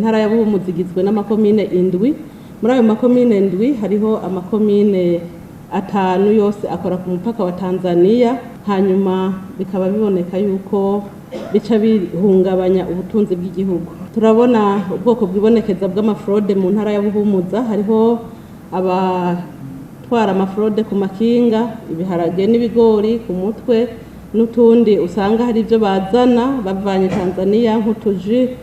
Intara ya Buhumuza igizwe n'amakomine indwi. Muri ayo makomine ndwi hariho amakomine atanu yose akora ku mupaka wa Tanzania, hanyuma bikaba biboneka yuko bica bihungabanya ubutunzi bw'igihugu. Turabona ubwoko bwibonekeza bw'ama fraudes mu ntara ya Buhumuza. Hariho abatwara ama fraudes ku makinga, ibiharage n'ibigori ku mutwe, n'utundi usanga hari ibyo bazana bavanye Tanzania nk'utuji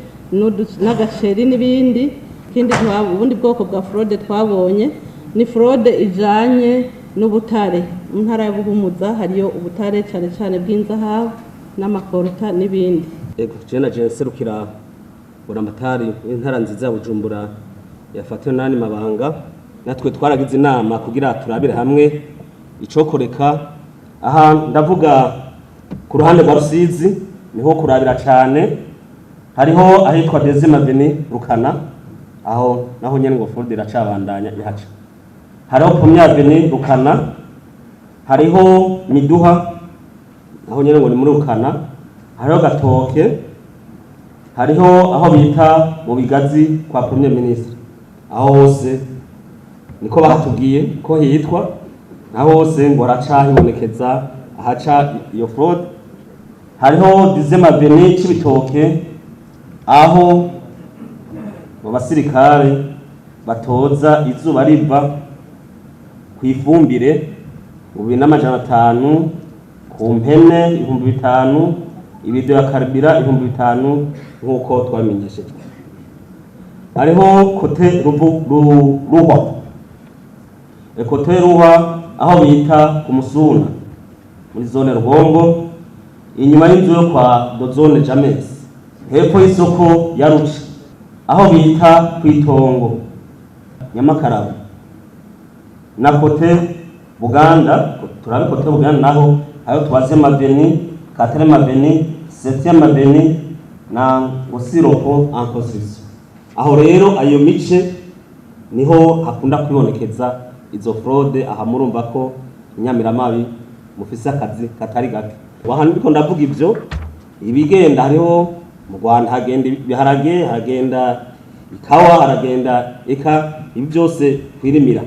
n'agaceri n'ibindi. Ikindi, ubundi bwoko bwa fraude twabonye ni fraude ijanye n'ubutare. Mu ntara ya Buhumuza hariyo ubutare, cyane cyane bw'inzahabu n'amakorota n'ibindi. Ego, je naje nserukira buramatari w'intara nziza ya Bujumbura yafatiwe n'andi mabanga. Natwe twaragize inama kugira turabire hamwe icokoreka. Aha ndavuga ku ruhande rwa Rusizi, niho kurabira cyane. Hariho ahitwa Deuxième Avenue Rukana, aho naho nyene ngo fraude iracabandanya ihaca. Hariho Première Avenue Rukana, hariho Miduha, naho nyene ngo ni muri Rukana, hariho Gatoke, hariho aho bita mu Bigazi kwa Premier Ministre. Aho hose niko bahatubwiye ko hitwa, aho hose ngo haraca hibonekeza ahaca iyo fraude. Hariho Dixième Avenue Cibitoke, aho mu basirikare batoza izuba riva ku ifumbire 2500, ku mpene 5000, ibido ya carburant 5000, nk'uko twabimenyeshejwe. Hariho côté Ruhwa, côté Ruhwa, aho bita ku Musuna muri zone Rugombo, inyuma y'inzu yo kwa Dozone James, hepfo y'isoko ya Ruca, aho bita kw'itongo Nyamakarabo, na côté Buganda. Turabe côté Buganda naho ayo troisième avenue, quatrième avenue, septième avenue na Ngosiropo en construction. Aho rero ayo mice niho hakunda kwibonekeza izo fraude. Aha murumva ko inyamiramabi mufise akazi katari gake. Wahantu ndiko ndavuga ivyo ibigenda, hariho mu Rwanda hagenda ibiharage, haragenda ikawa, haragenda eka ibi byose kwirimira.